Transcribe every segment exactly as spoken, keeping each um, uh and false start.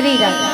श्री राम।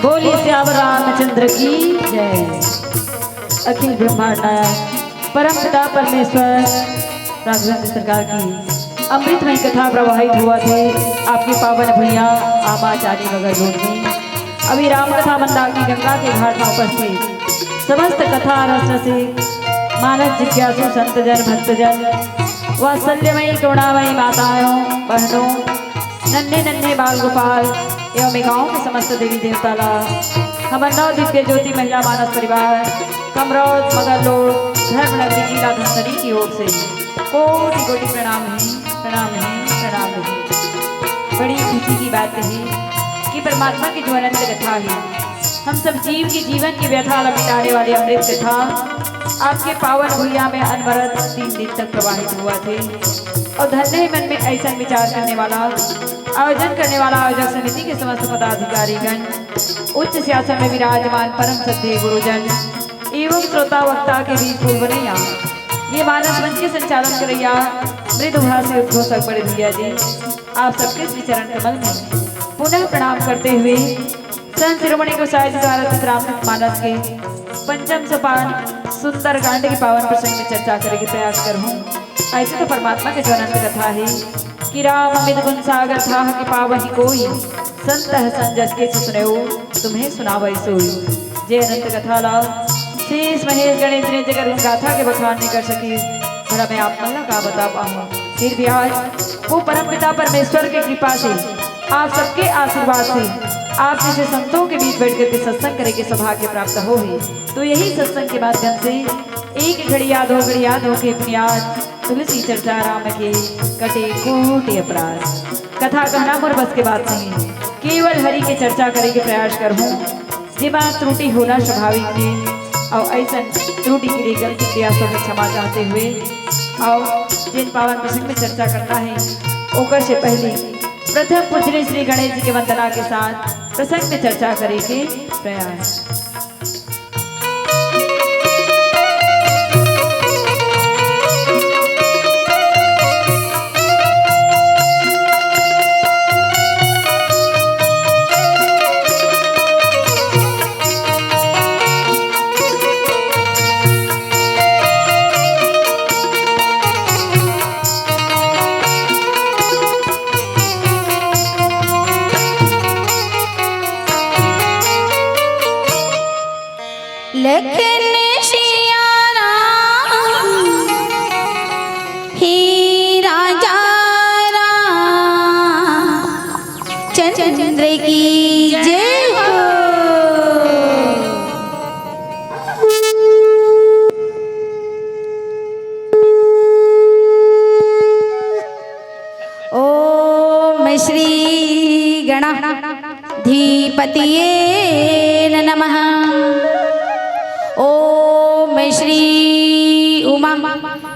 बोलिए सियावर रामचंद्र की जय। अखिल ब्रह्मांड नायक परम पिता परमेश्वर राघवेंद्र सरकार की अमृतमय कथा प्रवाहित होवत हे आपके पावन भुइयां आमा चानी मगर गोद में। अभी राम कथा मंदाकिनी गंगा के घाट में उपस्थित समस्त कथा रस रसिक मानस जिज्ञासु संतजन भक्तजन वात्सल्यमयी करुणामयी माताओं बहनों नन्हे नन्हे बाल गोपाल एवं ए गांव के समस्त देवी देवता ला हमर नव दिव्य ज्योति महिला मानस परिवार कमरौद मगरलोड धर्म नगरी जिला धमतरी की ओर से कोटि कोटि प्रणाम हे, प्रणाम हे, प्रणाम हे। बड़ी खुशी की बात हे कि परमात्मा की जो अनंत कथा हे, हम सब जीव के जीवन की व्यथा ला मिटाने वाली अमृत कथा आपके पावन भुइयां में अनवरत तीन दिन तक प्रवाहित होवत हे। और धन्य हे मन में ऐसा विचार करने वाला, आयोजन करने वाला आयोजक समिति के समस्त पदाधिकारीगण, उच्च सिंहासन में विराजमान परम श्रद्धेय गुरुजन एवं श्रोता वक्ता के बीच फूल बनैया, ये मानस मंच के संचालन करैया मृदुभाषी उद्घोषक बड़े भैया जी, आप सबके श्री चरण कमल में पुनः प्रणाम करते हुए संत शिरोमणि गोसाई जी द्वारा चित्रामृत मानस के पंचम सोपान सुंदर कांड के पावन प्रसंग में चर्चा करे के प्रयास करहूं। ऐसे तो परमात्मा के जो अनंत कथा हे कि राम अमित गुण सागर थाह कि पावहि कोई, संत है संजस के सुनेउ तुम्हें सुनावै सोई। जे अनंत कथा ला शेष महेश गणेश ने जगर उन गाथा के बखान नहीं कर सके, भला मैं आप मन ला का बता पाऊं। फिर भी आज वो परम पिता परमेश्वर की कृपा से आप सबके आशीर्वाद से आप जैसे संतों के बीच बैठ करके सत्संग करे के सौभाग्य प्राप्त हो है। तो यही सत्संग के माध्यम से एक घड़ी याद हो, घड़ी याद हो के अपनी याद तुलसी चर्चा राम के कटे कोटि अपराध। कथा कहना मोर बस के बात नहीं, केवल हरि के चर्चा करे के प्रयास करहूं, जेमा त्रुटि होना स्वाभाविक हे। और ऐसन त्रुटि के लिए गलती के लिए आप सबसे क्षमा चाहते हुए और जिन पावन प्रसंग में चर्चा करना है, ओकर से पहले प्रथम पूजनीय श्री गणेश जी के वंदना के साथ प्रसंग में चर्चा करे के प्रयास। चंद्र की जय हो। ओम श्री गणाधिपतिये नमः। ओम श्री उमा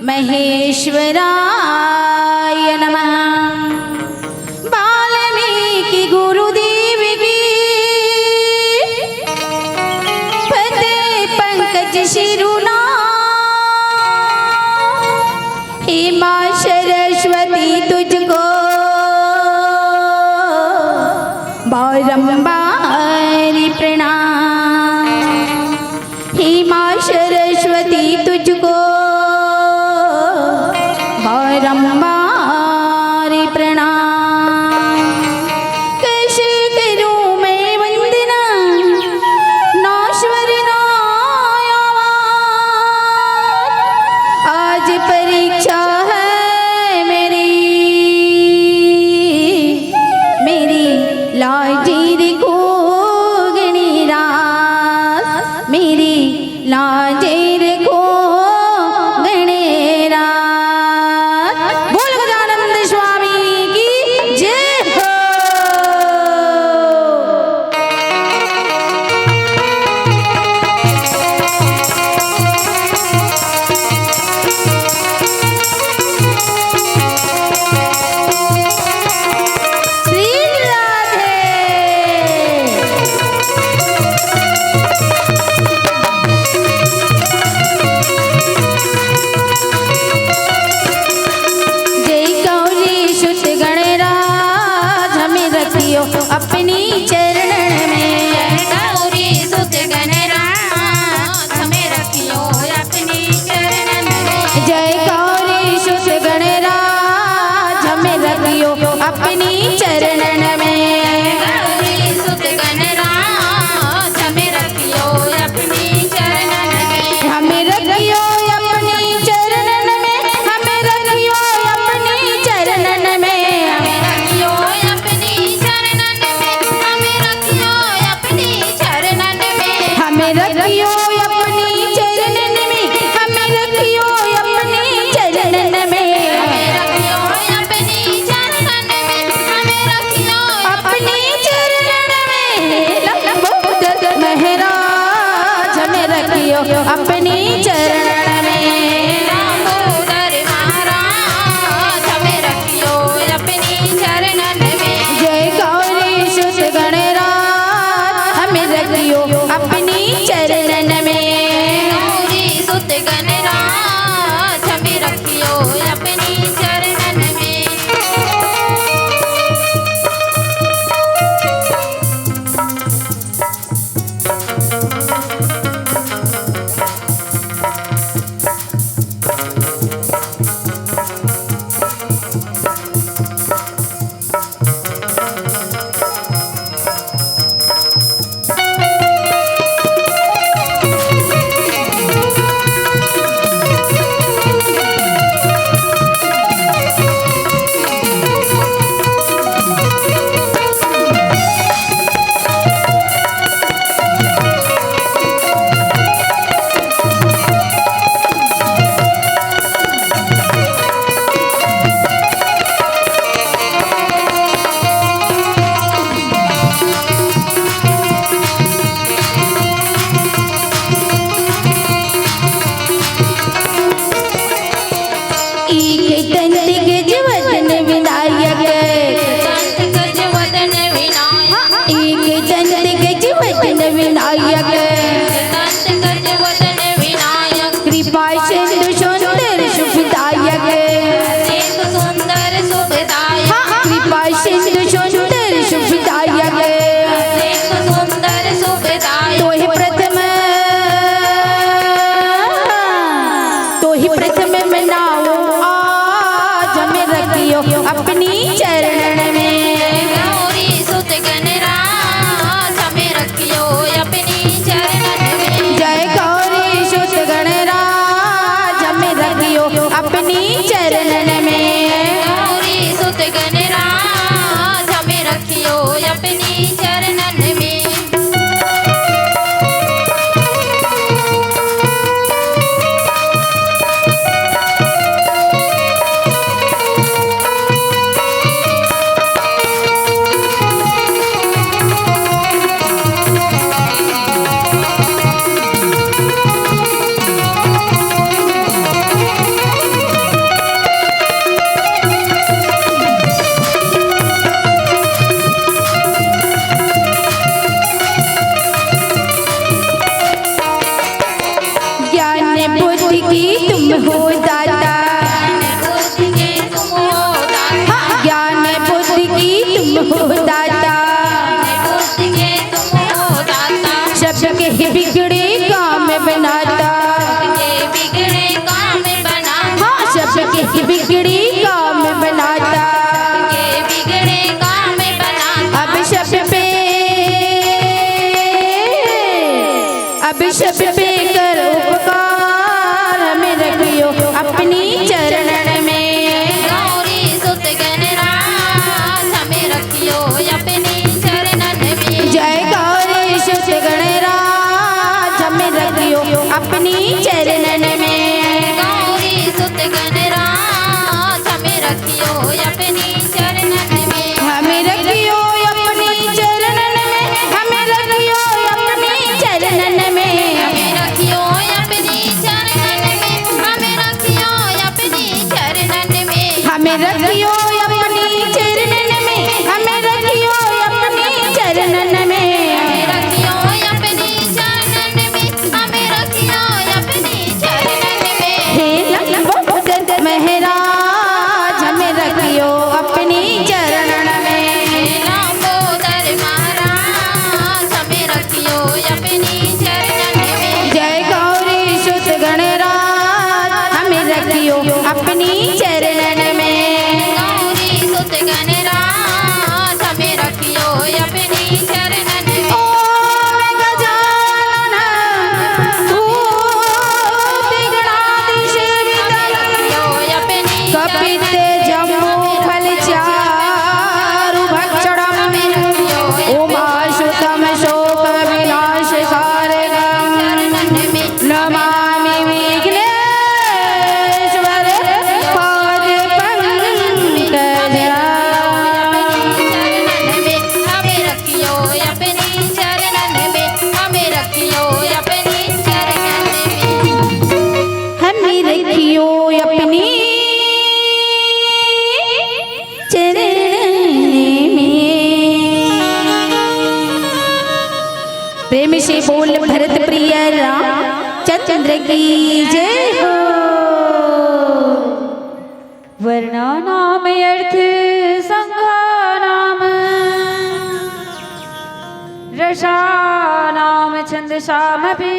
महेश्वराय नमः। वाल्मीकि गुरुदेव की फतेह पंकज शिरुना। हे माँ सरस्वती तुझको बारंबार प्रणाम। हे माँ सरस्वती तुझको बारंबार प्रणाम। कैसे करूं मैं वंदना नाश्वर नायावान। आज परीक्षा है मेरी, मेरी लाजी रे को गणेरास, मेरी लाजे रे को गणेरास। बोल गजानंद स्वामी की जय हो। श्री राधे। जय गौरी सुत गणराज हमें रखियो अपनी चरणन में। जय गौरी सुत गणराज हमें रखियो अपनी चरणन में। जय गौरी सुत गणराज हमें रखियो अपनी चरणन में। गौरी सुत गणराज हमें रखियो अपनी चरणन में। हमें रखियो अपनी चरणन में, हमें रखियो अपनी चरणन में। हमें रखियो अपनी चरणन में, हमें रखियो अपनी चरणन में। हमें रखियो अपनी चरणन में, हमें रखियो अपनी चरणन में। हमें रखियो अपनी चरणन में, हमें रखियो अपनी चरणन में। लंबोदर महाराज हमें रखियो अपनी चरणन में। लंबोदर महाराज हमें रखियो अपनी चरणन में। जय गौरी सुत गणराज हमें रखियो अपनी चरणन में। गौरी सुत गणराज हमें रखियो अपनी चरणन में। हो दाता, धन पूत के तुम हो दाता। सबके बिगड़े काम बनाता। सबके बिगड़े काम बनाता। हाँ, सबके बिगड़े काम बनाता। सबके बिगड़े काम बनाता। अब सब पे, अब सब पे कर उपकार, हमें रखियो अपनी चरणन में। गौरी सुत गणराज हमें रखियो अपनी चरणन में। जय गौरी सुत गणराज हमें रखियो अपनी चरणन में। गौरी सुत गणराज हमें रखियो अपनी चरणन में। हमें रखियो अपनी चरणन में, हमें रखियो अपनी चरणन में। हमें रखियो अपनी चरणन में, हमें रखियो अपनी चरणन में। हमें रखियो अपनी चरणन में, हमें रखियो अपनी चरणन में। हमें रखियो अपनी चरणन में, हमें रखियो अपनी चरणन में। हे लंबोदर महाराज हमें रखियो अपनी चरणन में। हे लंबोदर महाराज हमें रखियो अपनी चरणन में। जय गौरी सुत गणराज हमें रखियो अपनी चरणन में। गौरी सुत गणराज हमें रखियो अपनी चरणन में। ओम गजानन भूत गणाधिसेवितम। हमें रखियो अपनी कपित जम्बू फल चारु भक्षणम। उमासुतम शोक विनाश कारकम। नमामि विघ्नेश्वर पाद पंकज। हमें रखियो अपनी चरणन में, हमें रखियो अपनी चरणन में। हमें रखियो अपनी चरणन में। प्रेम से बोल भरत प्रिय रामचंद्र की जय हो। वर्णानाम अर्थ संघानाम रसानाम छंदसामपि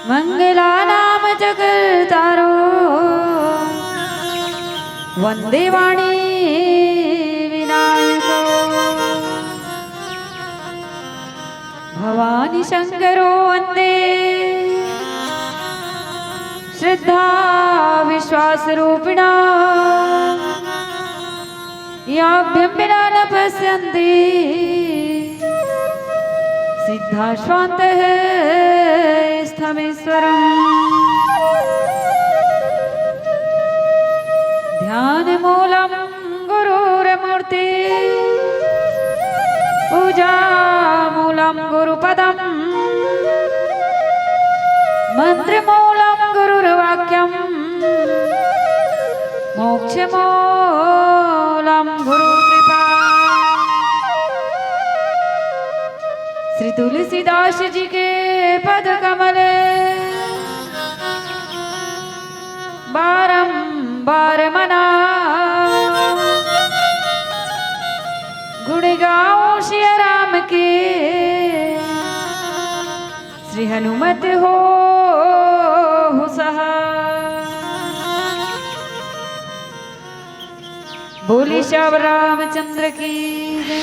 मंगलानाम जगतारो वंदे वाणी विनायको। भवानी शंकरो वंदे श्रद्धा विश्वास रूपिणा। याभ्यं विना न पश्यन्ति सिद्धाश्वान्तः स्थमेश्वरम्। ध्यानमूलं गुरोर्मूर्ति पूजामूलं गुरुपदम्। मन्त्रमूलं गुरुर्वाक्यम्। मोक्षमूलं गुरुकृपा। श्री तुलसीदास जी के पद कमल बारंबार मना। गुण गाऊं सिया राम के श्री हनुमत होहु सहाय। बोले श्याम रामचंद्र की जय।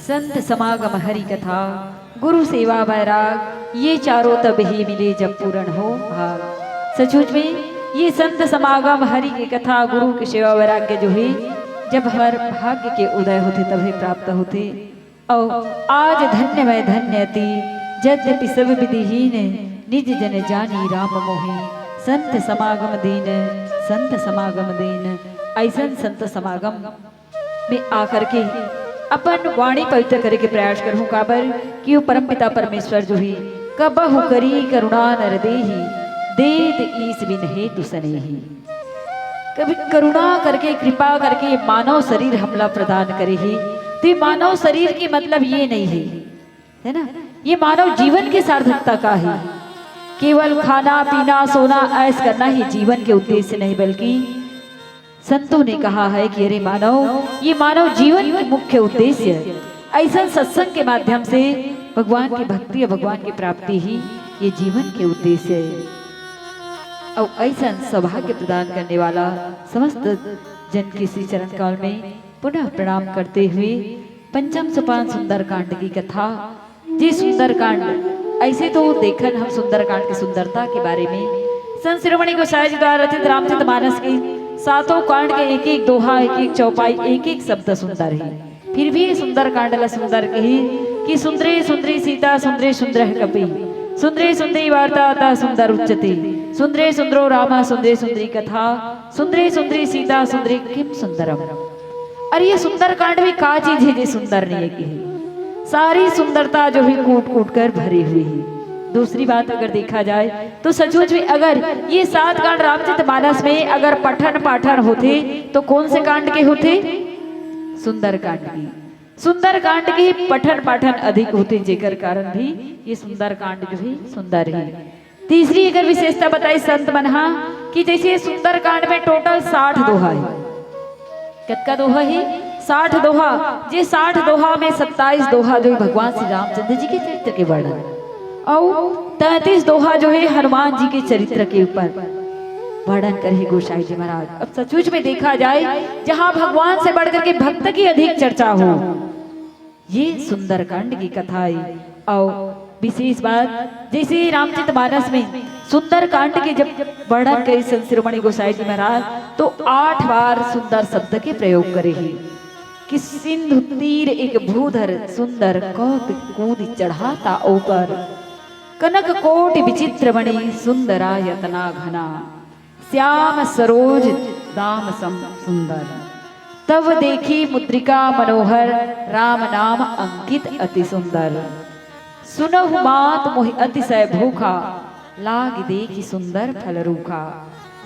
संत समागम हरि कथा, गुरु सेवा वैराग, ये चारों तब ही मिले जब पूर्ण हो भाग। सचमुच में ये संत समागम हरि के कथा, गुरु के सेवा वैराग्य जो है, जब हमर भाग्य के उदय होथे तभे प्राप्त होथे। अउ आज धन्य मैं धन्य अति, यद्यपि सब विधिहीन, निज जन जानी राम मोहि। संत समागम दीन, संत समागम दीन। अइसन संत समागम में आकर के अपन वाणी पवित्र करे के प्रयास करहूँ, काबर कि वो परमपिता परमेश्वर जो ही कबहु करी करुणा नर देही, देत ईस बिन हेतु सनेही। कभी करुणा करके, कृपा करके ये मानव शरीर हमला प्रदान करे ही, तो ये मानव शरीर के मतलब ये नहीं है, है ना? ये मानव जीवन के सार्थकता का है। केवल खाना, पीना, सोना, ऐश करना ही जीवन के उद्देश्य नहीं, बल्कि संतों ने कहा है कि अरे मानव, ये मानव जीवन के मुख्य उद्देश्य है। ऐसा सत्संग के माध्यम से भगवान की भक्ति और भगवान की प्राप्ति ही ये जीवन के उद्देश्य है। और ऐसा सौभाग्य प्रदान करने वाला समस्त जन के श्री चरण कमल में पुनः प्रणाम करते हुए पंचम सोपान सुंदरकांड की कथा। जी सुंदरकांड, ऐसे तो देखन हम सुंदरकांड की सुंदरता के बारे में संत शिरोमणि गोसाई जी द्वारा रचित रामचरित मानस के सातों कांड के एक एक दोहा, एक एक चौपाई, एक एक शब्द सुंदर है। फिर भी ये सुंदरकांड ला सुंदर कही कि सुंदरी सुंदरी सीता सुंदरी सुंदर कपि, सुंदरी सुंदरी वार्ता अतः सुंदर उच्यते, सुंदरी सुंदरो राम सुंदरी सुंदरी कथा, सुंदरी सुंदरी सीता सुंदरी किम सुंदरम। अरे ये सुंदरकांड में का चीज है जो सुंदर नहीं है कि है? सारी सुंदरता जो है कूट कूट कर भरी हुई है। दूसरी बात अगर देखा जाए तो सचमुच में अगर ये सात कांड रामचरित मानस में अगर पठन पाठन होते तो कौन से कांड के होते? सुंदरकांड की। सुंदरकांड के पठन पाठन अधिक होते, जेकर कारण भी ये सुंदरकांड जो है सुंदर है। तीसरी अगर विशेषता बताई संत मन हा कि जैसे सुंदरकांड में टोटल साठ दोहा है। कतका दोहा है? साठ दोहा। जे साठ दोहा में सत्ताईस दोहा जो है भगवान श्री रामचंद्र जी के चरित्र के वर्णन, और तैंतीस दोहा जो है हनुमान जी के चरित्र के ऊपर वर्णन करे गोसाई जी महाराज। अब सचमुच में देखा जाए, जहाँ भगवान से बढ़कर के भक्त की अधिक चर्चा हो, ये सुंदरकांड की कथा है। और विशेष बात, जैसे रामचरित मानस में सुंदरकांड के जब वर्णन करे संत शिरोमणि गोसाई जी महाराज, तो आठ बार सुंदर शब्द के प्रयोग करे ही कि सिंधु तीर एक भूधर सुंदर कौत कूद चढ़ाता ऊपर। कनक कोटि विचित्र मणि सुंदरा यतना घना। श्याम सरोज दाम सम सुंदर। तव देखी मुद्रिका मनोहर राम नाम अंकित अति सुंदर। सुनहु मात मोहि अतिशय भूखा लाग देखी सुंदर फल रूखा।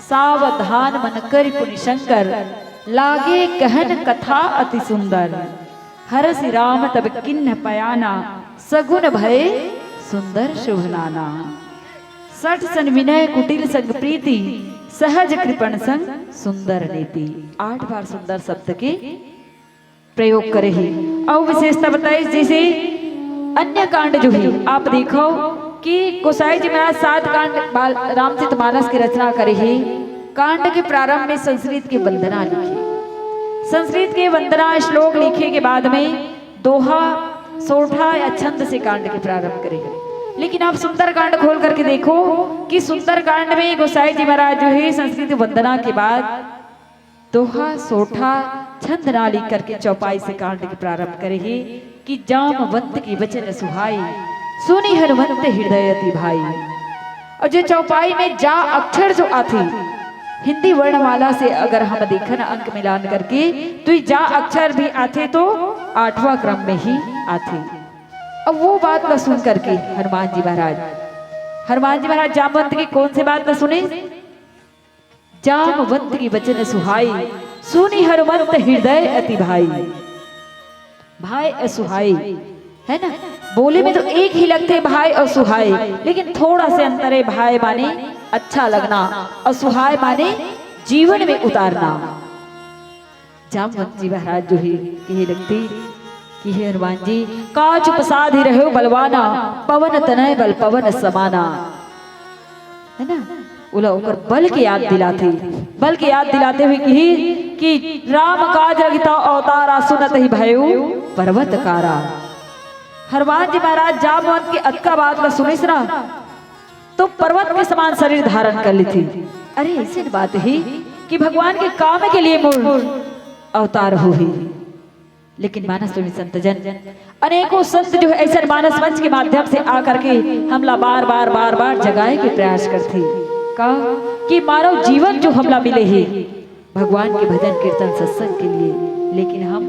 सावधान मन करि पुनि शंकर लागे कहन कथा अति सुंदर। हरसि राम तब किन्ह पयाना सगुन भय सुंदर शुभ नाना। सठ सन विनय कुटिल संग प्रीति सहज कृपण संग सुंदर नीति। आठ बार सुंदर शब्द के प्रयोग करे ही। और विशेषता बताई जैसे अन्य कांड जो है आप देखो कि गोसाई जी महाराज सात कांड बाल रामचरित मानस की रचना करे ही। कांड के प्रारंभ में संस्कृत की वंदना लिखी। संस्कृत के वंदना श्लोक लिखे के बाद में दोहा सोठा या छंद से कांड के प्रारंभ करे। लेकिन आप सुंदरकांड खोल करके देखो कि सुंदरकांड में गोसाई जी महाराज जो है संस्कृत वंदना के बाद दोहा सोठा छंद ना लिख करके चौपाई से कांड के प्रारंभ करे ही कि जामवंत की वचन सुहाई सुनि हनुमंत हृदय अति भाई। और जो चौपाई में जा अक्षर जो आथे, हिंदी वर्णमाला से अगर हम देखन अंक मिलान करके, तो ये जा अक्षर भी आथे तो आठवां क्रम में ही आथे। अब वो बात ला सुन करके हनुमान जी महाराज, हनुमान जी महाराज जामवंत की कौन सी बात ला सुने? जामवंत की वचन सुहाई सुनि हनुमंत हृदय अति भाई। भाई असुहाई, है ना? बोले में तो एक ही लगते भाई असुहाई, लेकिन थोड़ा से अंतर है। भाई माने अच्छा लगना, असुहाय माने जीवन में उतारना। जामवंत जी महाराज जो है कहे लगते कि हे हनुमान जी, का चुप साधि रहो बलवाना, पवन तनय बल पवन समाना। है ना? ओला ओकर बल के याद दिलाथे, बल के याद दिलाते हुए कही कि राम काज लगिता अवतारा सुनत ही भयउ पर्वत कारा। हनुमान जी महाराज जामवंत के अतका बात ला सुनिस ना, तो पर्वत के समान शरीर धारण कर लेथे। अरे ऐसे बात ही कि भगवान के काम के लिए मोर अवतार हो ही। लेकिन मानस प्रेमी संतजन, अनेकों संत जो है ऐसे मानस मंच के माध्यम से आकर के हमला बार बार बार बार जगाए के प्रयास करथे। का कि मानव जीवन जो हमला मिले हे भगवान के भजन कीर्तन सत्संग के लिए, लेकिन हम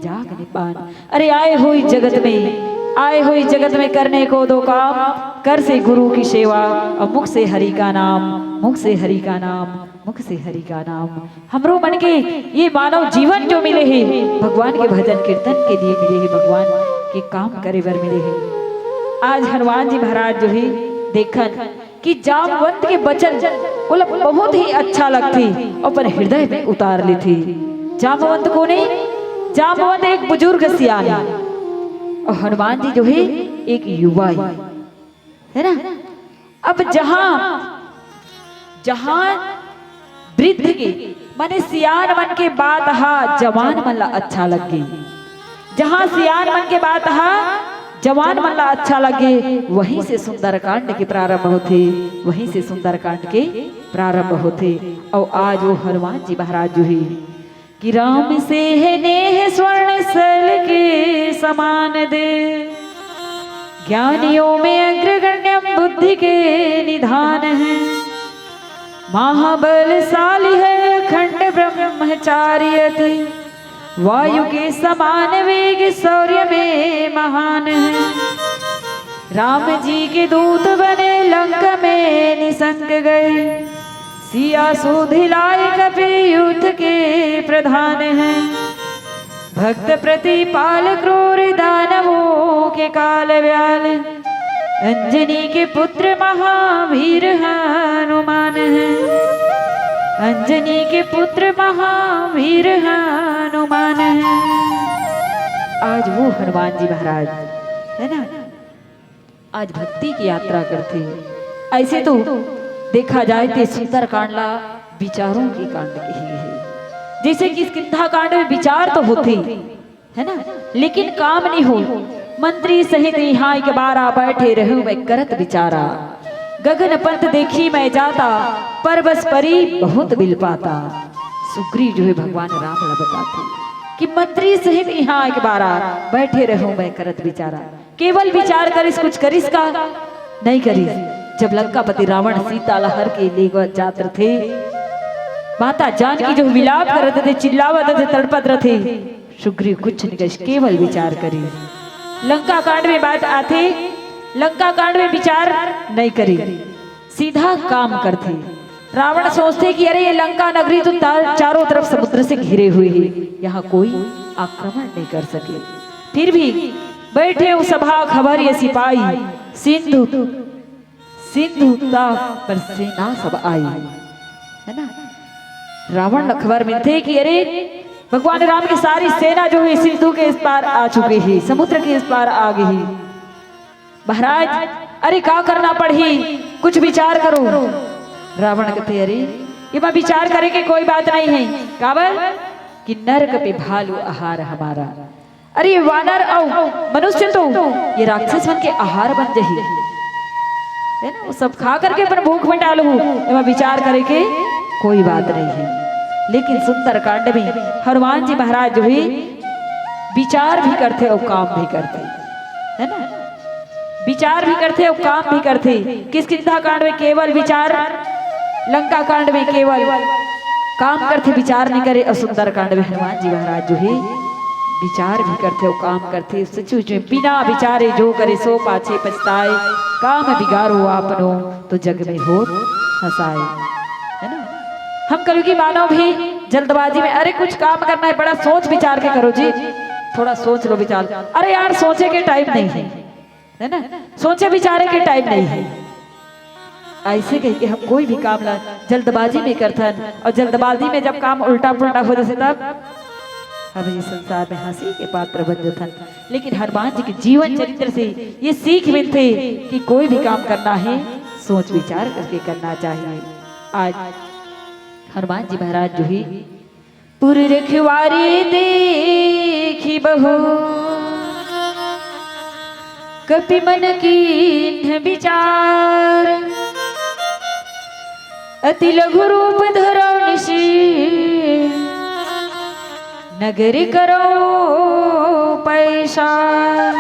जाग नहीं पान। अरे आए हो इस जगत में, आए हो इस जगत में करने को दो काम, कर से गुरु की सेवा और मुख से हरि का नाम, मुख से हरि का नाम, मुख से हरि का नाम। हमरो मन के ये मानव जीवन जो मिले हे भगवान के भजन कीर्तन के लिए मिले हे, भगवान के काम करे बर मिले हे। आज हनुमान जी महाराज जो है देखन कि जामवंत के बचन ओला बहुत ही अच्छा लगथे, अपन हृदय में उतार लेथे। जामवंत कोन हे? जामवंत एक बुजुर्ग सियान हे। अउ हनुमान जी जो हे एक युवा हे, हे ना? अब जहाँ, जहाँ वृद्ध के, माने सियान मन के बात हा जवान मन ला अच्छा लगे, जहाँ सियान मन के बात हा जवान मन ला अच्छा लगे, वहीं से सुंदरकांड के प्रारंभ होथे, वहीं से सुंदरकांड के प्रारंभ होथे। अउ आज वो हनुमान जी महाराज जो हे कि राम से है नेह स्वर्ण सल के समान दे, ज्ञानियों में अग्रगण्यम बुद्धि के निधान है। महाबलशाली है अखंड ब्रह्मचारी अति, वायु के समान वेग शौर्य में महान है। राम जी के दूत बने लंका में निसंग गए, सिया सूध लाए कपि युद्ध के प्रधान हैं। भक्त प्रतिपाल क्रूर दानवों के काल व्याल, अंजनी के पुत्र महावीर हनुमान हैं। अंजनी के पुत्र महावीर हनुमान हैं। आज वो हनुमान जी महाराज, है ना, आज भक्ति के यात्रा करथे। ऐसे तो देखा जाए ते सुंदरकांड ला विचारों के कांड कहे हे। जैसे किष्किंधा कांड में विचार तो होथे, है ना, लेकिन काम नहीं हो। मंत्री सहित इहाँ एक बारा, बैठे रहूं मैं करत विचारा। गगन पंत देखी मैं जाता, परबस परी बहुत बिलपाता। सुग्रीव जो हे भगवान राम ला बताथे कि मंत्री सहित इहाँ एक बारा, बैठे रहूं मैं करत विचारा। केवल विचार करिस, कुछ करिस का? नहीं करिस। जब लंकापति रावण सीता ला हर के लेगत जात रथे, माता जानकी जो विलाप करत रथे, चिल्लावत रथे, तड़पत रथे, सुग्रीव कुछ नहीं करिस, केवल विचार करिस। लंका कांड में बात आथे, लंका कांड में विचार नहीं करिस, सीधा काम करथे। रावण सोचथे कि अरे, ये लंका नगरी तो ता-, चारों तरफ समुद्र से घिरे हुए हे, यहाँ कोई आक्रमण नहीं कर सके। फिर भी बैठे हो सभा खबर ये सिपाही, सिंधु, सिंधु तट पर सेना सब आई, है ना? रावण ला खबर मिलथे कि अरे, भगवान राम की सारी सेना जो हे सिंधु के इस पार आ चुकी हे, समुद्र के इस पार आ गई हे। महाराज, अरे का करना पड़ही, कुछ विचार करो। रावण कथे, अरे, एमा विचार करे के कोई बात नहीं हे। काबर कि नर कपि भालू आहार हमारा। अरे, ये वानर अउ मनुष्य तो ये राक्षस मन के आहार बन जही, है ना? वो सब खा करके अपन भूख मिटा लहू, एमा विचार करे के कोई बात नहीं हे। लेकिन सुंदरकांड में हनुमान जी महाराज जो हे विचार भी करथे अउ काम भी करथे, है ना? विचार भी करथे अउ काम भी करथे। किष्किंधा कांड में केवल विचार, लंका कांड में केवल काम करथे, विचार नहीं करे। अउ सुंदरकांड में हनुमान जी महाराज जो हे विचार भी करथे अउ काम करथे। सचमुच में बिना विचारे जो करे सो पाछे पछताए, काम बिगारो आपनो तो जग में होत हंसाए, है ना? हम कलयुगी मानव भी जल्दबाजी में, अरे कुछ काम करना है, बड़ा सोच विचार के करो जी, थोड़ा सोच लो विचार। अरे यार, सोचे के टाइम नहीं हे, है ना, सोचे विचारे के टाइम नहीं हे। ऐसे कह के हम कोई भी काम ला जल्दबाजी में करथन, अउ जल्दबाजी में जब काम उल्टा पुल्टा हो जाथे, तब हम इस संसार में हंसी के पात्र बन जाथन। लेकिन हनुमान जी के जीवन चरित्र से ये सीख मिलथे कि कोई भी काम करना हे, सोच विचार करके करना चाहिए। आज हनुमान जी महाराज जो हे पुर रखवारी देखि बहु कपि मन कीन्ह विचार, अति लघु रूप धरौ निशि नगरी करौ पैसार।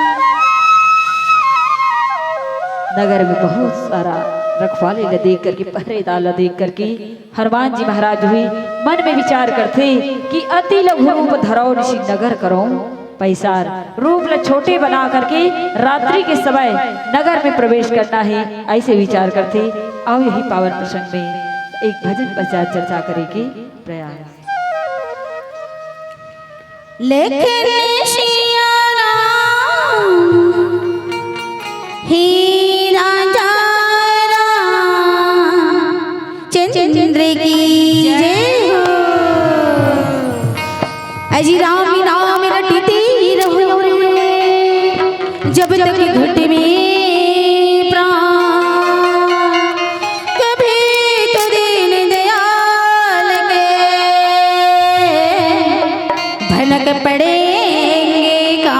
नगर में बहुत सारा रखवाले ला देख करके, पहरेदार ला देख करके हनुमान जी महाराज भी मन में विचार करथे कि अति लघु रूप धरौ निशि नगर करौ पैसार। रूप ला छोटे बना करके रात्रि के समय नगर में प्रवेश करना हे, ऐसे विचार करथे। अउ यही पावन प्रसंग में एक भजन पश्चात चर्चा करे के प्रयास। लेकिन सिया राम ही राजा राम। अजी राम नाम रटती रहो रे, जब तक घट में प्राण। कभी तो दीन दयाल के भनक पड़ेंगे का।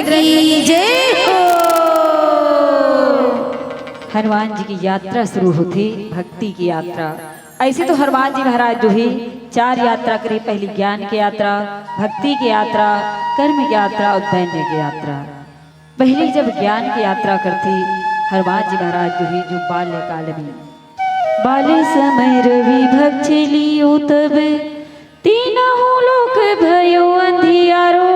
की जय हो। हनुमान जी की यात्रा शुरू होथे, भक्ति की यात्रा। ऐसे तो हनुमान जी महाराज जो है चार यात्रा करे, पहली ज्ञान की यात्रा, भक्ति की यात्रा, कर्म की यात्रा और दैन्य की यात्रा। पहली जब ज्ञान की यात्रा करथे हनुमान जी महाराज जो है, जो बाल्यकाल में बाल्य समय रवि भक्ष लियो तब, तीनहु लोक भयो अंधियारो।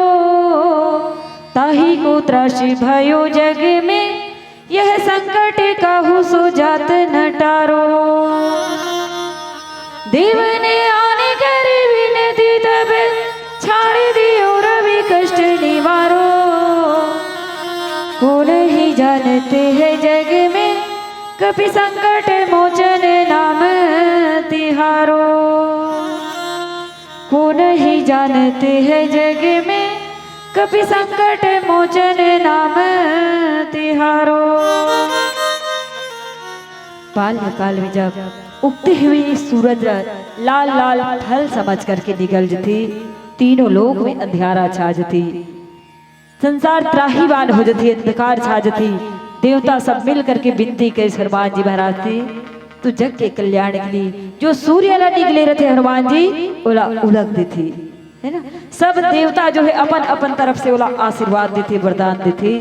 ताहि को त्रास भयो जग में, यह संकट कहु सो जात न टारो। देव ने आने कर विनती तब, छाड़ दियो रवि कष्ट निवारो। को नहीं जानते हैं जग में, कपि संकट मोचन नाम तिहारो। को नहीं जानते हैं जग में, कपि संकट मोचन नाम तिहारो। बाल्यकाल में जब उगते हुए सूरज ला लाल लाल फल समझ करके निकल जथे, तीनों लोक में अंधियारा छा जथे, संसार त्राहीवान हो जथे, अंधकार छा जथे। देवता सब मिल करके विनती करे हनुमान जी महाराज से, तो जग के कल्याण के लिए जो सूर्य ला निकले रथे हनुमान जी, ओला उलग देथे, है ना। सब देवता जो है अपन अपन तरफ से ओला आशीर्वाद देथे, वरदान देथे।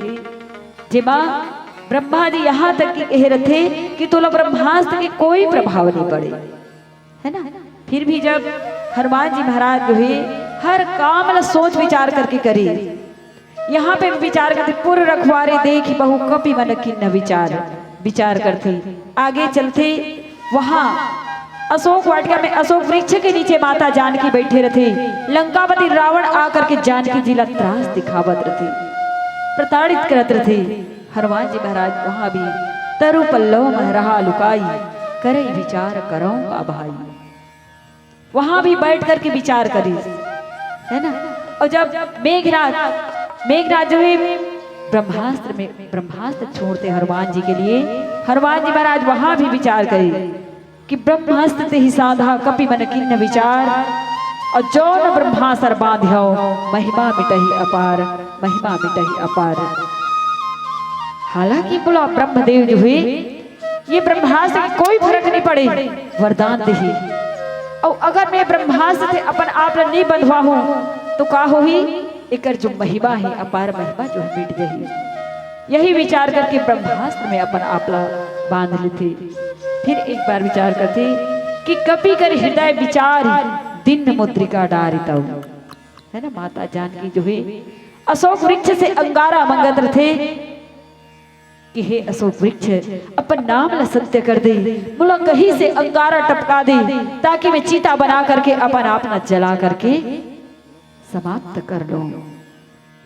जेमा ब्रह्मा जी यहाँ तक कि कहे रथे कि तोला ब्रह्मास्त्र के कोई प्रभाव नहीं पड़े, है ना। फिर भी जब हनुमान जी महाराज जो है हर काम ला सोच विचार करके करे, यहाँ पे विचार करथे, पुर रखवारे देखि बहु कपि मन कीन्ह विचार, विचार करथे। आगे चलथे, वहाँ अशोक वाटिका में अशोक वृक्ष के नीचे माता जानकी बैठे रथे। लंकापति रावण आकर के जानकी जी ला त्रास दिखावत रथे, प्रताड़ित करत रथे। हनुमान जी महाराज वहाँ भी तरु पल्लव मह रहा लुकाई, करई विचार करौं का भाई। वहाँ भी बैठ करके विचार करिस, है ना। और जब मेघनाद, मेघनाद जो है ब्रह्मास्त्र में, ब्रह्मास्त्र छोड़थे हनुमान जी के लिए, हनुमान जी महाराज वहाँ भी विचार करे कि ब्रह्मास्त्र तेहि साधा कपि मन कीन्ह विचार, और जौन ब्रह्मास्त्र बांध्यो महिमा मिटहि अपार, महिमा मिटहि अपार। हालांकि बोला ब्रह्मदेव जो है ये ब्रह्मास्त्र के कोई फरक नहीं पड़े, वरदान देही। और अगर मैं ब्रह्मास्त्र से अपन आप ला नहीं बंधवाहूं तो का होही? एकर जो महिमा है, अपार महिमा जो है, मिट जाही। यही विचार करके ब्रह्मास्त्र में अपन आप ला बांध लेथे। फिर एक बार विचार करथे कि कपि कर हृदय विचार, दीन मुद्रिका डारि तउ, है ना। माता जानकी जो है अशोक वृक्ष से अंगारा मंगत रथे कि हे अशोक वृक्ष, अपन नाम ला सत्य कर दे, मोला कहीं से अंगारा टपका दे, ताकि मैं चीता बना करके अपन आप ला जला करके समाप्त कर लूं।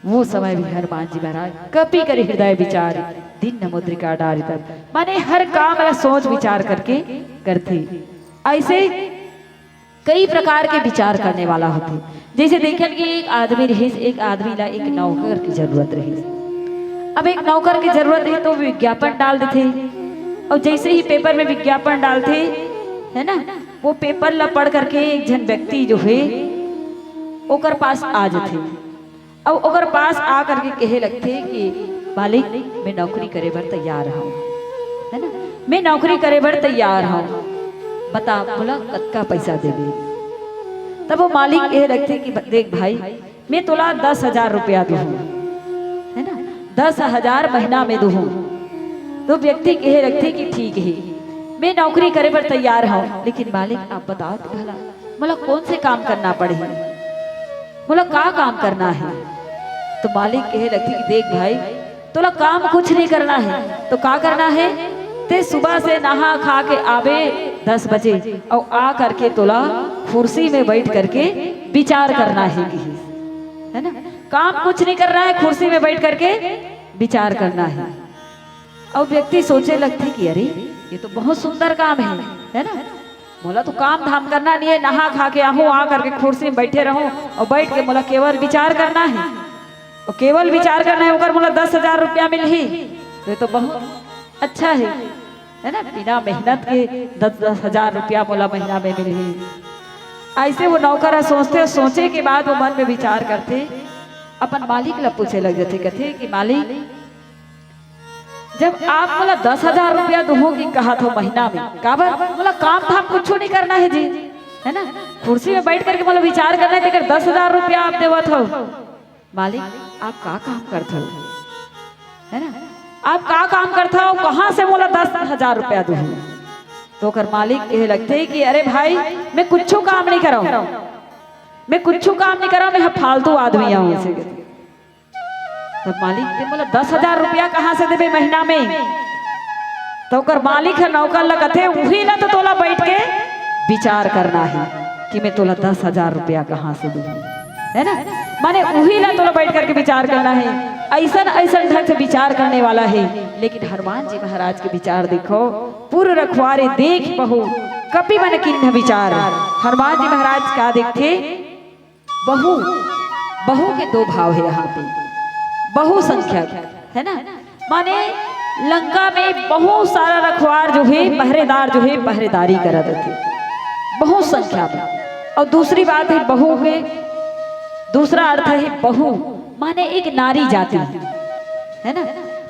वो समय भी हनुमान जी महाराज कपि कर हृदय विचार, दीन मुद्रिका डारि तउ, माने हर काम ला सोच विचार करके करथे। ऐसे कई प्रकार के विचार करने वाला होथे। जैसे देखन कि एक आदमी रहिस, एक आदमी ला एक नौकर की जरूरत रहिस। अब एक नौकर की जरूरत रही तो विज्ञापन डाल देथे, और जैसे ही पेपर में विज्ञापन डालथे, है ना, वो पेपर ला पढ़ करके एक झन व्यक्ति जो है ओकर पास आ जथे, और ओकर पास आ करके कहे लगथे कि मालिक, मैं नौकरी करे बर तैयार हूँ, है ना, मैं नौकरी करे बर तैयार हूँ, बता मोला कतका पैसा देबे। तब वो मालिक कहे लगथे कि देख भाई, मैं तोला दस हजार रुपया दूहूँ, है ना, दस हजार महीना में दूहूँ। तो व्यक्ति कहे लगथे कि ठीक है, मैं नौकरी करे बर तैयार हूँ, लेकिन मालिक आप बताओ तो भला मोला कौन से काम करना पड़ही, मोला का काम करना है? तो मालिक कहे लगथे कि देख भाई, तोला काम कुछ नहीं करना है, तो का करना है? ते सुबह से नहा खा के आबे दस बजे, और आ करके तोला कुर्सी में बैठ करके विचार करना है, कहिस, है ना? काम कुछ नहीं करना है, कुर्सी में बैठ करके विचार करना है। और व्यक्ति सोचे लगथे कि अरे, ये तो बहुत सुंदर काम है, है ना? मोला तो काम धाम करना नहीं है, नहा खा के आहूँ, आ करके कुर्सी में बैठे रहूँ और बैठ के मोला केवल विचार करना है, और केवल विचार करना है, ओकर मोला दस हजार रुपया मिलही, तो ये तो बहुत अच्छा है, है ना? बिना मेहनत के दस दस हजार रुपया मोला महीना में मिलही। ऐसे वो नौकर ह सोचथे, सोचे के बाद वो मन में विचार करथे अपन मालिक ला पूछे लग जाथे, कथे कि मालिक, जब आप मोला दस हजार रुपया दुहू कि कहत हो महीना में, काबर मोला काम धाम कुछू नहीं करना है जी, है ना? कुर्सी में बैठ करके मोला विचार करना है, तेकर दस हजार रुपया आप देवत हो। मालिक, आप का काम करत हो, है ना? आप का काम करत हो, कहाँ से मोला दस हजार रुपया दुहू? तो ओकर मालिक कहे लगथे कि अरे भाई, मैं कुछू काम नहीं करव, मैं कुछू काम नहीं करव, मैं ह फालतू आदमी हूँ, ऐसे कथे। तब मालिक, ते मोला दस हजार रुपया कहाँ से देबे महीना में? तो ओकर मालिक ह नौकर ला कथे, उही ला तो तोला बैठ के विचार करना है कि मैं तोला दस हजार रुपया कहाँ से दूँ, है ना? माने उही ला तोला बैठ करके विचार करना है। ऐसन ऐसन ढंग से विचार करने वाला है। लेकिन हनुमान जी महाराज के विचार देखो, पुर रखवारे देख बहू, कपि मन कीन्ह विचार। हनुमान जी महाराज का देखथे? बहू, बहू के दो भाव है यहाँ पे, बहुसंख्यक, है ना? माने लंका में बहुत सारा रखवार जो है, पहरेदार जो है, पहरेदारी करत रथे, बहुत संख्या में। और दूसरी बात है बहू के, दूसरा अर्थ है बहू माने एक नारी जाति, है ना?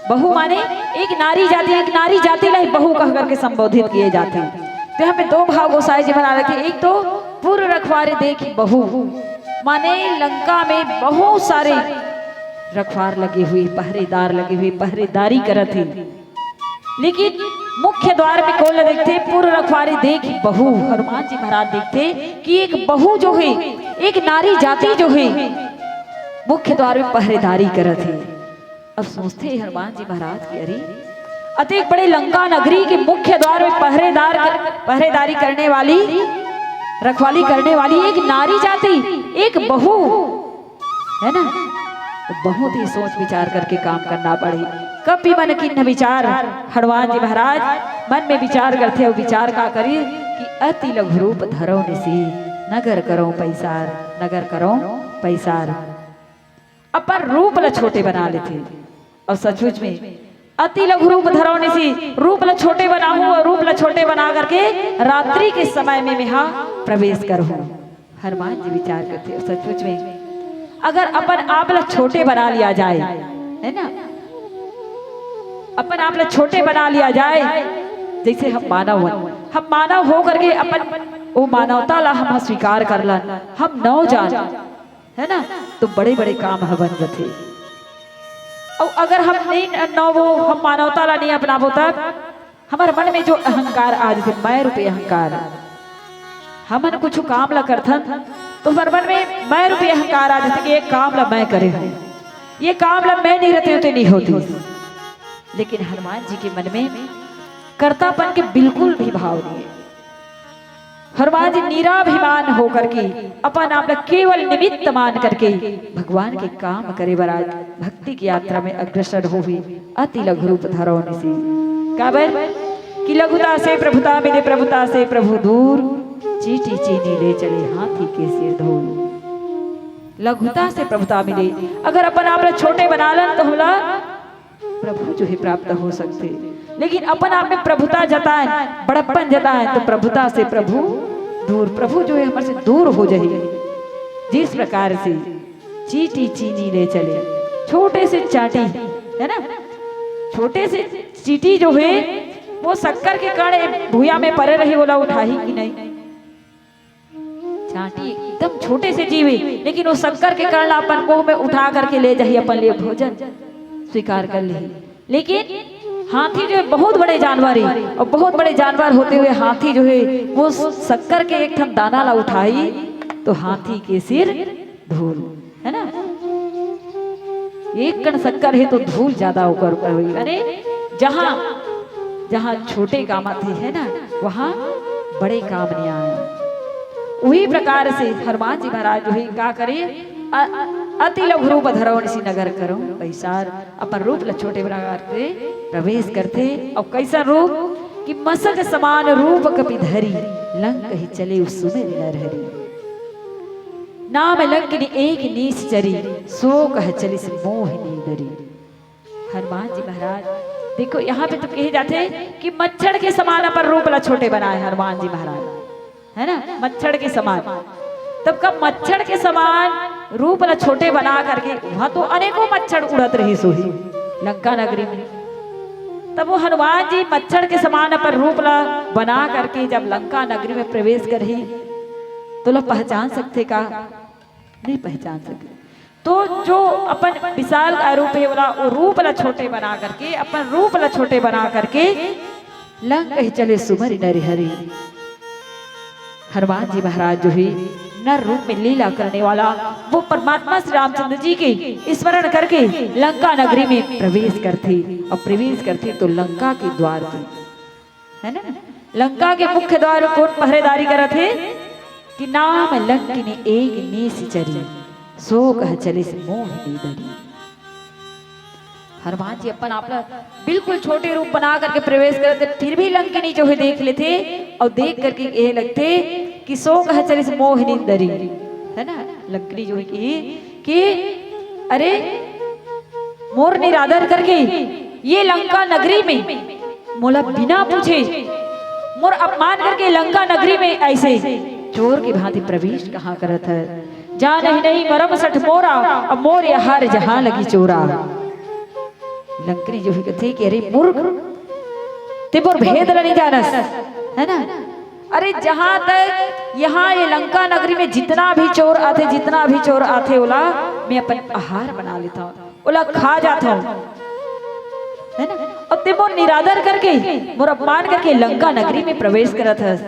बहू माने एक नारी जाति, एक नारी जाति ला ही बहू कह करके संबोधित किए जाथे। तो यहाँ पे दो भाव गोसाई जी महाराज रखे, एक तो पुर रखवारे देखि बहू, माने लंका में बहुत सारे रखवार लगे हुए, पहरेदार लगे हुए, पहरेदारी करत हे, लेकिन मुख्य द्वार में कोन ला देखथे? पुर रखवारे देखि बहू। हनुमान जी महाराज देखथे कि एक बहू जो है, एक नारी जाति जो है, मुख्य द्वार में पहरेदारी करत हे। अब सोचथे हनुमान जी महाराज कि अरे, अतेक बड़े लंका नगरी के मुख्य द्वार में पहरेदार, पहरेदारी करने वाली, रखवाली करने वाली एक नारी जाति, एक बहू, है ना? तो बहुत ही सोच विचार करके काम करना पड़ही। कपि मन कीन्ह विचार। हनुमान जी महाराज मन में विचार करथे और विचार का करी कि अति लघु रूप धरव निसि, नगर करव पैसार, नगर करव पैसार। अपन रूप ला छोटे बना लेथे। और सचमुच में अति लघु रूप धरव निसि, रूप ला छोटे बनाहूं और रूप ला छोटे बना करके रात्रि के समय में मेहा प्रवेश करहूं। हनुमान जी विचार करथे, सचमुच में अगर अपन आप ला छोटे बना लिया जाए, है ना, अपन आप ला छोटे बना लिया जाए, जैसे हम मानव हन, हम मानव हो करके अपन वो मानवता ला हम स्वीकार कर लन, हम नव जान, है ना, तो बड़े-बड़े काम ह बन जथे। अउ अगर हम नहीं न-, नवो, हम मानवता ला नहीं अपनाबो, तब हमर मन में जो अहंकार आ जथे, मैं रूपी अहंकार, हमन कुछ काम ला करथन, तो हमर मन में मैं रूपी अहंकार आ जथे कि ये काम ला मैं करे हूँ, ये काम ला मैं नहीं रहते होते नहीं होती। लेकिन हनुमान जी के मन में कर्तापन के बिल्कुल भी भाव नहीं है। हनुमान जी निराभिमान होकर के अपन आप ला केवल निमित्त मान करके भगवान के काम करे बर आज भक्ति की यात्रा में अग्रसर होही। अति लघु रूप धरव निसि। काबर कि लघुता से प्रभुता मिले, प्रभुता से प्रभु दूर। चींटी चीनी ले चले हाथी के सिर धूल। लघुता से प्रभुता मिले। अगर अपन आप ला छोटे बना लन तो हमला प्रभु जो है प्राप्त हो सकथे, लेकिन अपन आप में प्रभुता जताएं, बड़प्पन जताएं तो प्रभुता से प्रभु दूर, प्रभु जो है हमर से दूर हो जाही। जिस प्रकार से चींटी चीनी ले चले, छोटे से चांटी, है ना, छोटे से चींटी जो है वो शक्कर के कण भुइयां में परे रही, ओला उठाही कि नहीं? चांटी एकदम छोटे से जीव हे, लेकिन वो शक्कर के कण ला अपन मुंह में उठा करके ले जाही, अपन लिए भोजन स्वीकार कर लेही। लेकिन हाथी जो है बहुत बड़े जानवर हे, और बहुत बड़े जानवर होते हुए हाथी जो है वो शक्कर के एक ठन दाना ला उठाही तो हाथी के सिर धूल, है ना? एक कण शक्कर हे तो धूल ज्यादा ओकर ऊपर होही। अरे जहाँ, जहाँ छोटे काम आथे, है ना, वहाँ बड़े काम नहीं आए। वही प्रकार से हनुमान जी महाराज जो है का करे, अ-, अति लघु रूप धरव निसि, नगर करव पैसार। अपन रूप ला छोटे बना करके प्रवेश करथे। और कैसा रूप कि मसक समान रूप कपि धरी, लंक ही चले सुमिरि नर हरी। नाम लंकिनी एक नीस चरी, सो कह चलिस मोहिनी डरी। हनुमान जी महाराज, देखो यहाँ पे तो कहे जाथे कि मच्छर के समान अपन रूप ला छोटे बनाए हनुमान जी महाराज, है ना, मच्छर के समान। तब का मच्छर के समान रूप ला छोटे बना करके, वहां तो अनेकों मच्छर उड़त रहिस होही लंका नगरी में। तब वो हनुमान जी मच्छर के समान अपन रूप ला बना करके जब लंका नगरी में प्रवेश करही, तो ला पहचान सकथे का? नहीं पहचान सके। तो जो अपन विशाल का रूप हे, ओला, वो रूप ला छोटे बना करके, अपन रूप ला छोटे बना करके, लंक ही चले सुमरि नर हरि। हनुमान जी महाराज जो है नर रूप में लीला करने वाला, वो परमात्मा श्री रामचंद्र जी के स्मरण करके लंका नगरी में प्रवेश करथे, और प्रवेश करथे तो लंका के द्वार पे, है ना, लंका के मुख्य द्वार कोन पहरेदारी करत हे कि नाम लंकिनी एक नीस चरी, सो कह चलिस मोहिनी दरी। हनुमान जी अपन आप ला बिल्कुल छोटे रूप बना करके प्रवेश करत हे, फिर भी लंकिनी जो है देख लेथे और देख करके ये लगथे कि सो कह चलिस मोहिनी दरी, है ना। लंकिनी जो है कि, कि अरे, मोर निरादर करके ये लंका नगरी में मोला बिना पूछे, मोर अपमान करके लंका नगरी में ऐसे चोर की भांति प्रवेश कहाँ करत है? जानहि नहीं मरम सठ मोरा, अब मोर आहार जहाँ लगी चोरा। लंकिनी जो है कथे कि अरे मूर्ख, ते मोर भेद ला नहीं जानस, है ना? अरे जहाँ तक यहाँ ये लंका नगरी में जितना भी चोर आथे, जितना भी चोर आथे, ओला मैं अपन आहार बना लेथंव, ओला खा जाथंव, है ना? अउ ते मोर निरादर करके, मोर अपमान करके लंका नगरी में प्रवेश करत हस।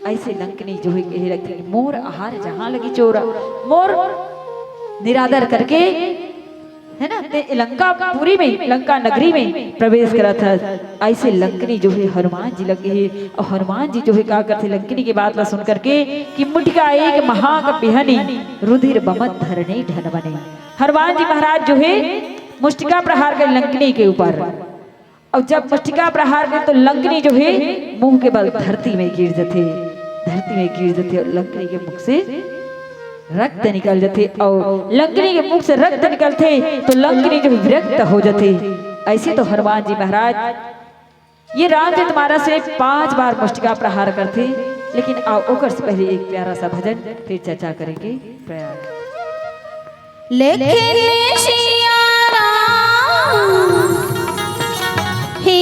ऐसे लंकिनी जो है कहे लगथे, मोर आहार जहाँ लगी चोरा, मोर निरादर करके, है ना, ते लंकापुरी में, लंका नगरी में प्रवेश करत हस। ऐसे लंकिनी जो है हनुमान जी लगे है, और हनुमान जी जो है का करथे, लंकिनी के बात ला सुन करके कि मुटिका एक महाक बिहनी, रुधिर बमत धरणी ढनवनी। हनुमान जी महाराज जो है मुष्टिका प्रहार कर लंकिनी के ऊपर, और जब मुष्टिका प्रहार करे तो लंकिनी जो है मुंह के बल धरती में गिर जथे, धरती में गिर जथे और लंकिनी के मुख से रक्त निकल जथे, और लंकिनी के मुख से रक्त निकलथे तो लंकिनी जो विरक्त हो जथे। ऐसे तो हनुमान जी महाराज ये रामचरित मानस से पांच बार मुष्टिका प्रहार करथे, लेकिन आओ ओकर से पहले एक प्यारा सा भजन फिर चर्चा करेंगे। प्रयाग। लेकिन सिया राम, हे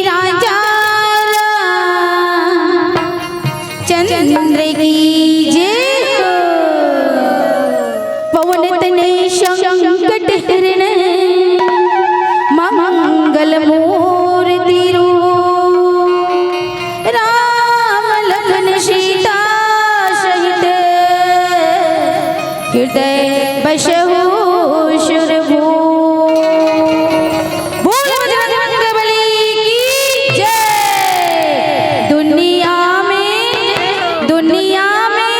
राजा राम, चंद्र की जय हो। पवन तनय संकट हरण, मंगल मूर्ति रूप। राम लखन सीता सहित, हृदय बसहु सुरभूप। बोल बजरंग बली की जय। दुनिया में, दुनिया में,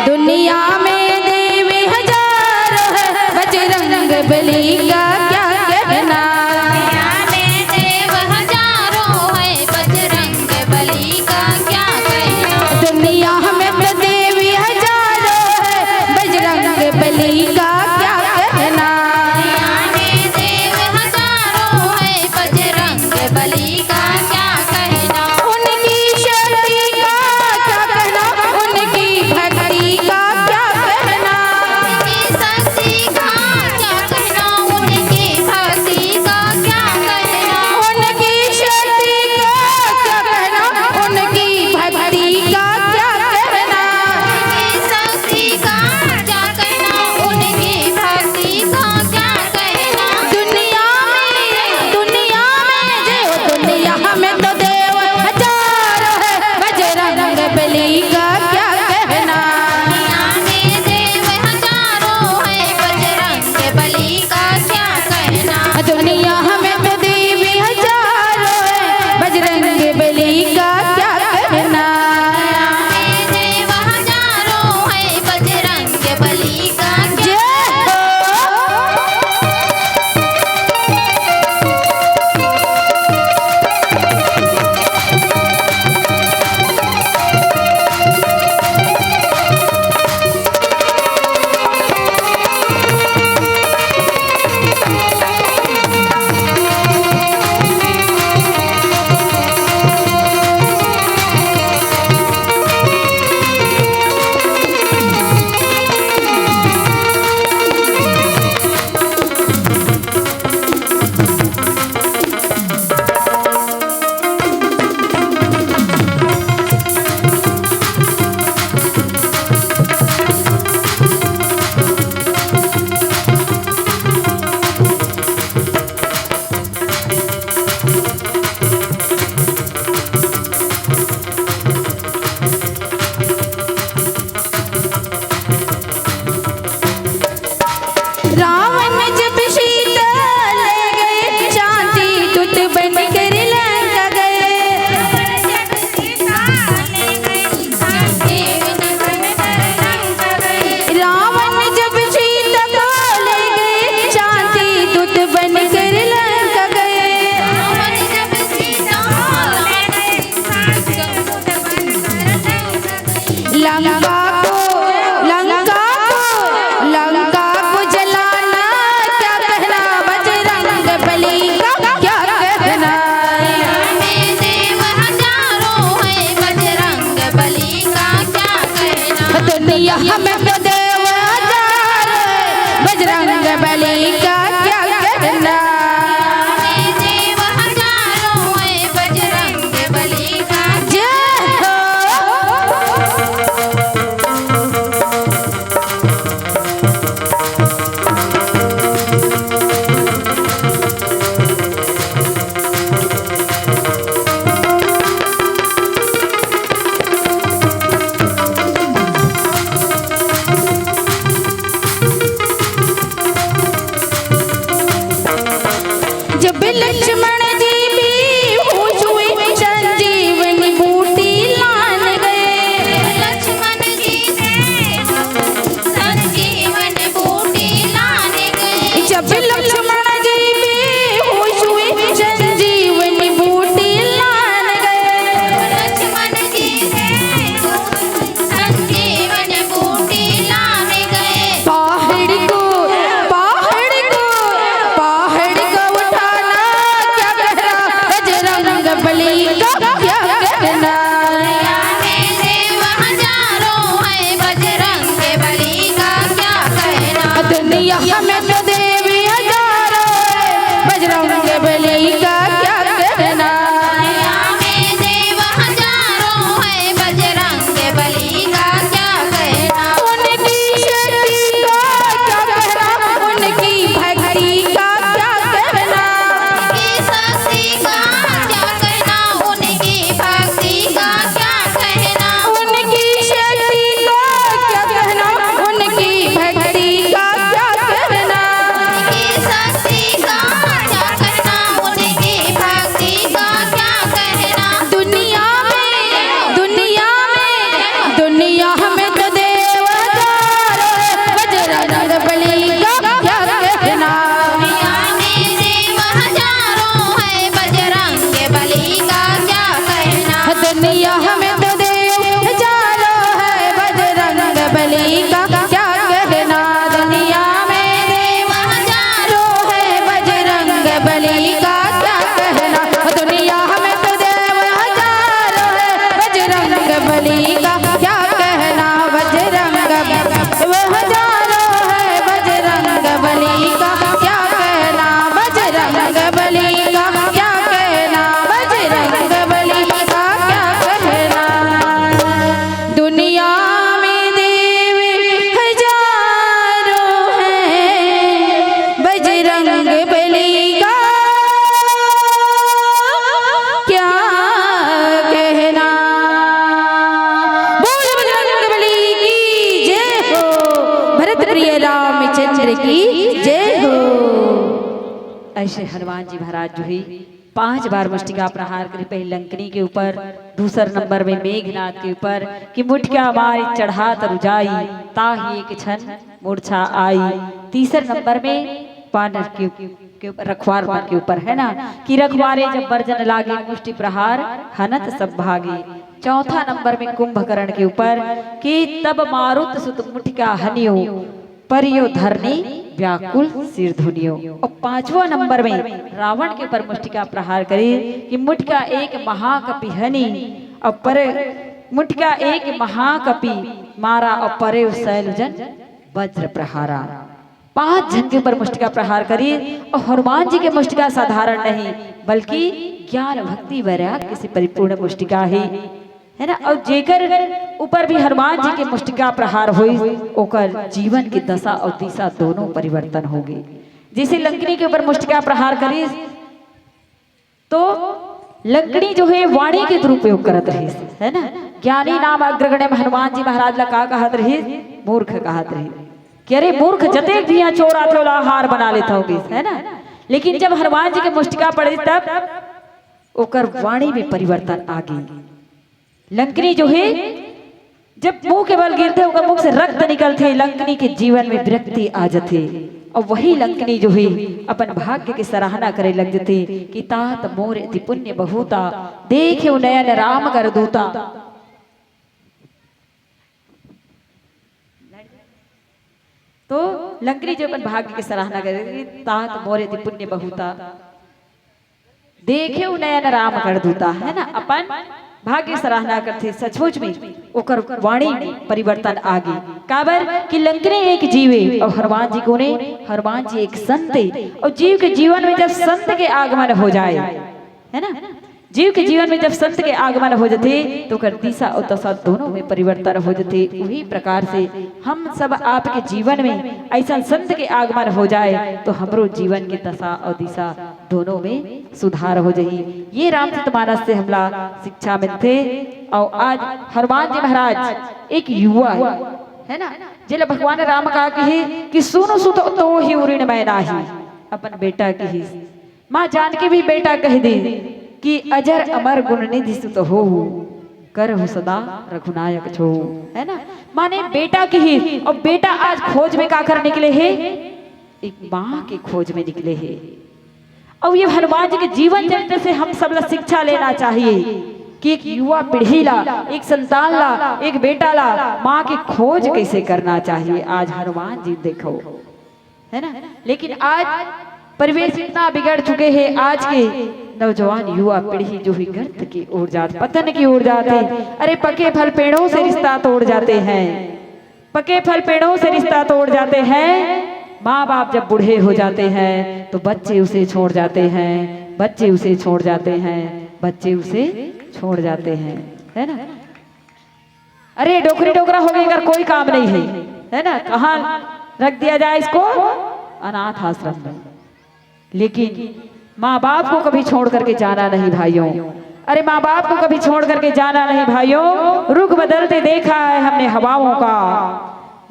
दुनिया में देव हजारों है, बजरंग बली का क्या कहना। दुनिया में देव हजारों है, बजरंग बली का क्या कहना। दुनिया में तो देवी हजारों है, बजरंग बली का क्या कहना। दुनिया में देव हजारों है, बजरंग बली का क्या कहना। उनकी शक्ति का क्या कहना, उनकी भक्ति का क्या कहना। उनकी शक्ति का क्या कहना, उनकी भक्ति का क्या कहना। उनकी शक्ति का क्या कहना, उनकी भक्ति का क्या कहना। उनकी शक्ति का क्या कहना, उनकी भक्ति का क्या कहना। दुनिया में, दुनिया में, जय हो, दुनिया में बली का क्या कहना। दुनिया में देव हजारों हैं, बजरंग बली का क्या कहना। दुनिया में तो देव हजारों हैं, बजरंग बली का क्या कहना। दुनिया में देव हजारों हैं, बजरंग बली का क्या कहना। उनकी शक्ति का क्या कहना, उनकी भक्ति का क्या कहना। उनकी शक्ति का क्या कहना, उनकी भक्ति का क्या कहना। उनकी शक्ति का क्या कहना, उनकी भक्ति का क्या कहना। उनकी शक्ति का क्या कहना, उनकी भक्ति का क्या कहना। दुनिया में, दुनिया में, दुनिया में तो देव हजारों हैं, बजरंग बली का क्या कहना। दुनिया में देव हजारों हैं, बजरंग बली का क्या कहना। दुनिया में तो देव हजारों हैं, बजरंग बली का क्या कहना। दुनिया में देव हजारों हैं, बजरंग बली का क्या कहना। दुनिया में तो देव हजारों हैं, बजरंग बली का क्या कहना। बजरंग देव हजारों हैं, बजरंग बली का क्या कहना। बजरंग बली का क्या कहना, बजरंग बली का क्या कहना। दुनिया में देव हजारों हैं, बजरंग बली का क्या कहना। बोल बजरंग बली की जय हो, भरत प्रिय रामचंद्र की जय हो। ऐसे हनुमान जी महाराज जो है पांच बार मुष्टिका प्रहार करी, पहले लंकनी के ऊपर, दूसर नंबर में मेघनाथ के ऊपर, कि मुठिया मारि चढ़ात रुजाई, ताहि एक छन मूर्छा आई। तीसर नंबर में बानर के, के ऊपर, रखवार मन के ऊपर, है ना, कि रखवारे जब बरजन लागे, मुष्टि प्रहार हनत सब भागे। चौथा नंबर में कुंभकर्ण के ऊपर, कि तब मारुत सुत मुठिका हनियो, परियो धरनी व्याकुल सिर धुनियो। और पांचवा नंबर में रावण के ऊपर मुष्टिका प्रहार करी, कि मुठिका एक महाकपि हनी, और परे, मुठिका एक महाकपि मारा, और परे सैल जन वज्र प्रहारा। पांच झन के ऊपर मुष्टिका प्रहार करी, और हनुमान जी के मुष्टिका साधारण नहीं, बल्कि ज्ञान, भक्ति, वैराग्य से परिपूर्ण मुष्टिका है, है ना। और जेकर ऊपर भी हनुमान जी के मुष्टिका प्रहार होई, ओकर जीवन की दशा और दिशा दोनों परिवर्तन होगी। जैसे लंकनी के ऊपर मुष्टिका प्रहार करी, तो लंकनी जो है वाणी के दुरुपयोग करत रहिस, है ना। ज्ञानी नाम अग्रगण्य हनुमान जी महाराज ला का कहत रहिस? मूर्ख कहत रहिस, कि अरे मूर्ख, जतेक भी यहाँ चोर आथे, ओला हार बना लेता होगी, है ना। लेकिन जब हनुमान जी के मुष्टिका पड़े, तब ओकर वाणी में परिवर्तन आ गई। लंकनी जो है, जब मुंह के बल गिरथे, ओकर मुंह से रक्त निकलथे, लंकनी के जीवन में विरक्ति आ जथे। और वही लंकनी जो है, अपन भाग्य के सराहना करे लग जथे कि तात मोर अति पुण्य बहुता, देखे नयन राम कर दूता। तो लंकनी जो अपन भाग्य के सराहना करे कि तात मोर अति पुण्य बहुता, देखे नयन राम कर दूता, है ना। अपन भाग्य सराहना करथे, सचमुच में ओकर वाणी में परिवर्तन आ गई। काबर कि लंकनी एक जीवे और हनुमान जी कोने, हनुमान जी एक संत है। और जीव के जीवन में जब संत के आगमन हो जाए, है ना, जीव के जीवन में जब संत के आगमन हो जथे, तो ओकर दिशा और दशा दोनों में परिवर्तन हो जथे। वही प्रकार से हम सब आपके जीवन में ऐसा संत के आगमन हो जाए, तो हमरो जीवन के दशा और दिशा दोनों में सुधार हो जाही। ये रामचरित मानस से हमला शिक्षा मिलथे। और आज हनुमान जी महाराज एक युवा है, है ना, जेला भगवान राम का कहे कि सुन सुत तोहि उरिन मैं नाही, अपन बेटा की ही। माँ जानकी भी बेटा कह दी कि अजर अमर गुण निधि सुत हो, करहु सदा रघुनायक छो, है ना। माने बेटा की ही, और बेटा आज खोज में का कर निकले है? एक माँ की खोज में निकले है। और ये हनुमान जी के जीवन चरित्र से हम सब ला शिक्षा लेना चाहिए कि एक युवा पीढ़ी ला, एक संतान ला, एक बेटा ला माँ की खोज कैसे करना चाहिए। आज हनुमान जी देखो, है ना, लेकिन आज परिवेश इतना बिगड़ चुके हैं, आज के नौजवान युवा पीढ़ी जो ही गर्त की ओर जात, पतन की ओर जाते। अरे पके फल पेड़ों से रिश्ता तोड़ जाते हैं, पके फल पेड़ों से रिश्ता तोड़ जाते हैं। माँ बाप जब बूढ़े हो जाते हैं तो बच्चे उसे छोड़ जाते हैं, बच्चे उसे छोड़ जाते हैं, बच्चे उसे छोड़ जाते हैं, है ना? अरे डोकरी डोकरा हो गई, अगर कोई काम नहीं है, है ना, कहाँ रख दिया जाए इसको? अनाथ आश्रम में। लेकिन माँ बाप को कभी छोड़ करके जाना नहीं भाइयों। अरे माँ बाप को कभी छोड़ करके जाना नहीं भाइयों। रुख बदलते देखा है हमने हवाओं का।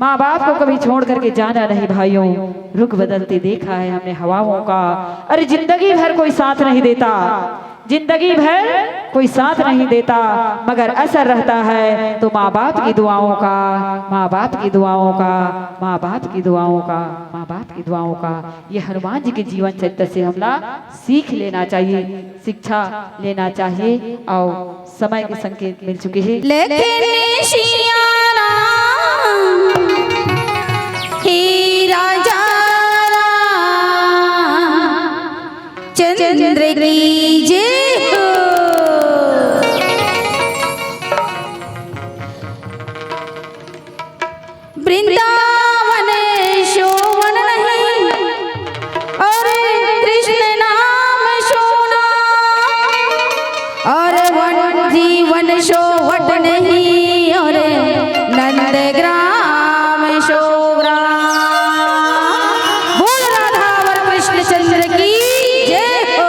माँ बाप को कभी छोड़ करके जाना नहीं भाइयों। रुख बदलते देखा है हमने हवाओं का। अरे जिंदगी भर कोई साथ नहीं देता, जिंदगी भर कोई साथ नहीं देता, मगर असर रहता है तो माँ बाप की दुआओं का, माँ बाप की दुआओं का, माँ बाप की दुआओं का, माँ बाप की दुआओं का। ये हनुमान जी के जीवन चरित्र से हमला सीख लेना चाहिए, शिक्षा लेना चाहिए। और समय के संकेत मिल चुके हैं। लेकिन सिया राम, हे राजा राम, चंद्र की जय हो। वृंदावन शोभन नहीं और कृष्ण नाम सोना, और वन जीवन शोभत नहीं और नंद ग्राम शोभरा। बोल राधा और कृष्ण चंद्र की जय हो।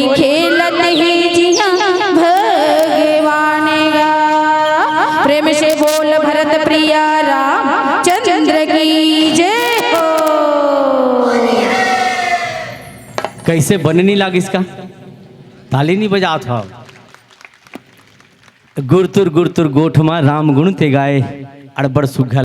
खेलत हे जिया भगवान गा। प्रेम से बोल भरत प्रिया रामचंद्र की जय हो। कैसे बने नहीं लागिस का? ताली नहीं बजात हो। गुरतुर गुरतुर गोठ मा राम गुण ते गाए, अड़बड़ सुग्घर।